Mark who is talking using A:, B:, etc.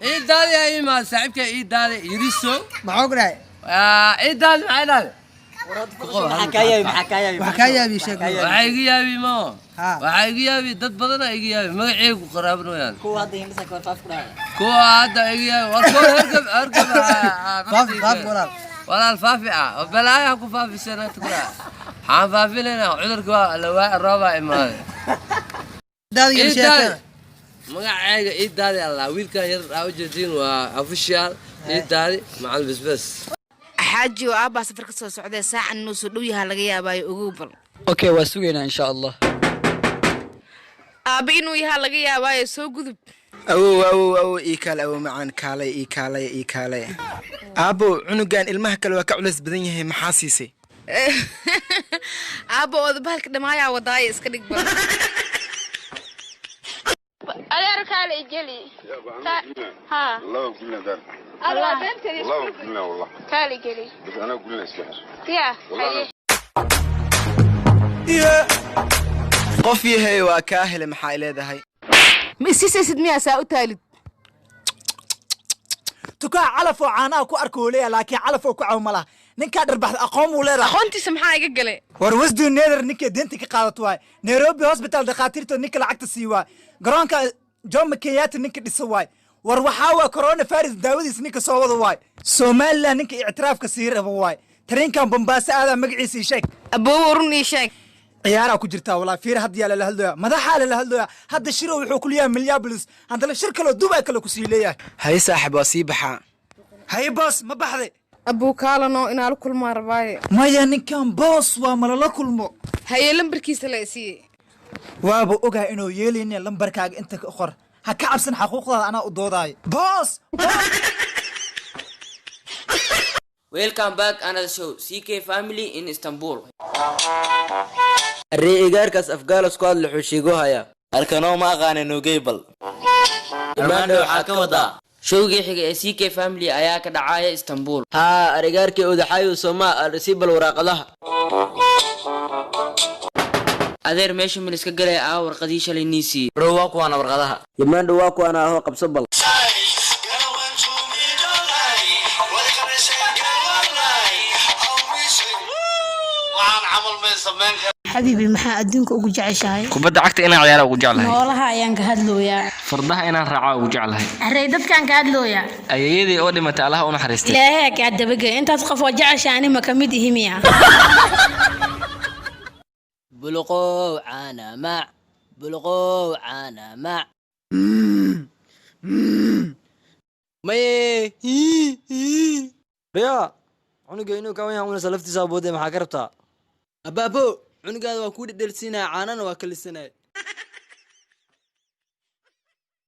A: Ciidaadi aa imaad saaxiibka ciidaadi yiriso.
B: Maxaa ku dhahay?
A: Ciidaadi maxay dhahday?
C: Maxaa kaa yaabi? Maxaa kaa yaabi?
B: Wax kaa yaabi sheeg.
A: Waxaa iga yaabi mo.
B: Ha.
A: Waxaa iga yaabi dad badanaa iga yaabi magaceygu ku qaraabanayaan.
C: Kuwa hadda hindhisa ka hor faaf ku dhahaya.
A: Kuwa hadda iga yaabi war kuwa hergab hergab.
B: Faafi, faafi walaal.
A: Walaal faafi ah oo balaayaa ku faafisana waxaan faafinaynaa cudurka waa la waa roobaa imaaday.
B: Daadi yar sheekada.
A: Magacayga ciidaadi allah wiilkan yar aa ujeediin waa official ciidaadi macalin bisbas.
D: Xaaji oo aabbaa safar ka soo socdee saacan inuu soo dhow yahaa laga yaabaayo, ogow bal.
E: Okay, waa sugaynaa insha Allah.
D: Aabba inuu yahaa laga yaabaayo, soo gudub.
F: Awow, awow, awow, ii kaale. Awow macaan, kaalay, ii kaalay, ii kaalay. Aabbow, cunugan ilmaha kale waa ka culays badan yahay, maxaa siisay?
D: Aabba ooda bahalka dhamaayaa wadaaya, iska dhig bal.
G: Adeer, kaale igeli. Ha.
H: والله قلنا دار.
G: Allah.
H: والله قلنا والله.
G: Kaale igeli.
H: بس انا قلنا السحر.
G: Ya.
H: والله.
G: Haye.
F: Qof yahay waa kaa hele, maxaa leedahay?
D: Ma isiisaysid miyaa saa u taalid?
B: Tukaa calaf oo caanaha ku arkoo leeyahay, laakiin calaf oo ku caw ma laha. Ninkaa dharbaxda aqoon buu leedahay.
D: Aqoontiisa maxaa iga gale?
B: War wasduu nether ninka deenta ka qaadato waay. Nairobi Hospital dhakhaatiirtood ninka lacagta sii waay. Garoonka Jomo Kenyatta ninka dhisa waay. War waxaa waa corona virus daawadiisa ninka soo wada waay. Somaliland ninka ictiraafka sii raba waay. Tareenkan Bambaaso aadaa magaciisa ii sheeg.
D: Aboowo, run ii sheeg.
B: Ciyaaraa ku jirtaa walaa. Fiir, hadda yaa lala hadlooya, madaxaa lala hadlooya. Hadda shiro wuxuu ku leeyahay Minneapolis, haddana shir kaloo Dubai kale kusii leeyahay.
F: Hay saaxib, waa sii baxaa.
B: Haye boos, ma baxday?
D: Abuu, kaalano inaa la kulmaa rabaaye.
B: Maya, ninkan boos waa malala kulmo.
D: Haye, lambarkiisa la isiiyey.
B: Waaba ogaa inuu yeelaynin. Lambarkaaga inta ka qor, ha ka cabsan, xaquuqdaada anaa u doodaayo boos.
I: Welcome back another show, CK Family in Istanbul.
E: Aree, igaarkaas afgaalas ku hadla xushiigo haya.
J: Arkanoo ma aqaana nugeybal.
I: Armando, waxaa ka wadaa showgii xiga ee CK Family ayaa ka dhacaya Istanbul.
E: Haa, arigaarkii odaxaayu soomaa arsibal waraaqadaha.
I: Adeer, meesha ma liska galaya? Aa warqadii shalay nii siiyey.
J: Bro, waa kuwaana warqadaha.
E: Yamaandho, waa kuwaana ahoo, qabso bal.
K: Xabiibi, maxaa adduunka ugu jeceshahay?
L: Kubadda cagta inaan ciyaara ugu jeclahay.
K: Noolaha ayaan ka hadlooyaa.
L: Fardaha inaan raacaa ugu jeclahay.
K: Arey, dadkaan ka hadlooyaa.
L: Ayeeyadii oo dhimatay, Allaha u naxariistay.
K: Ilaahay kaa dabagey, intaas qof oo jecesha ani ma ka mid ihi miya?
E: Bulqow caana mac, bulqow caana mac. Maye.
J: Riya, cunuga inuu kawan yahay unasa laftiisa aboodee, maxaa ka rabtaa?
E: Abaabo, cunugaada waa kuu dhedhelsinaya, caanana waa ka lisanaya.